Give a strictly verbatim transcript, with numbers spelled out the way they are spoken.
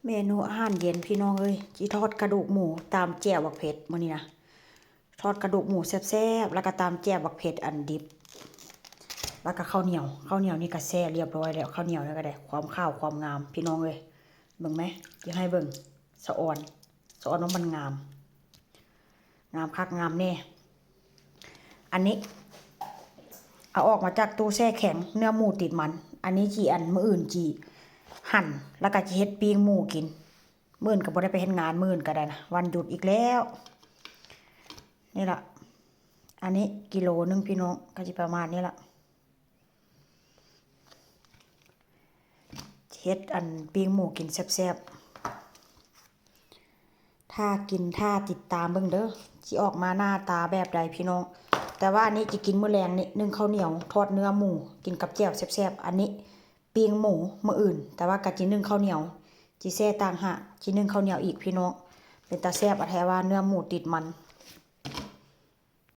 เมนูอาหารเย็นพี่น้องเอ้ย จิทอดกระดูกหมูตำแจ่วบักเผ็ดมื้อนี้นะ ทอดกระดูกหมูแซ่บๆ แล้วก็ตำแจ่วบักเผ็ดอันดิบ แล้วก็ข้าวเหนียว ข้าวเหนียวนี่ก็แช่เรียบร้อยแล้ว ข้าวเหนียวนี่ก็ได้ความขาวความงามพี่น้องเอ้ย เบิ่งไหม สิให้เบิ่ง สะออน สะออนว่ามันงาม งามคักงามแน่ อันนี้ เอาออกมาจากตู้แช่แข็ง เนื้อหมูติดมัน อันนี้จิอันมื้ออื่นจิหั่น แล้วก็จิเฮ็ดปิ้งหมูกิน มื้ออื่นก็บ่ได้ไปเฮ็ดงาน มื้ออื่นก็ได้นะ วันหยุดอีกแล้ว นี่ล่ะ อันนี้กิโลหนึ่งพี่น้อง ก็จิประมาณนี้ล่ะ เฮ็ดอันปิ้งหมูกินแซ่บๆ ถ้ากิน ถ้าติดตามเบิ่งเด้อ สิออกมาหน้าตาแบบใดพี่น้อง แต่ว่าอันนี้จิกินมื้อแลงนี่ นึ่งข้าวเหนียว ทอดเนื้อหมู กินกับแจ่วแซ่บๆ อันนี้ปิ้งหมูมื้ออื่น แต่ว่าก็จินึ่งข้าวเหนียว จิแช่ต่างหาก จินึ่งข้าวเหนียวอีกพี่น้อง เป็นตาแซ่บอะแท้ว่าเนื้อหมูติดมัน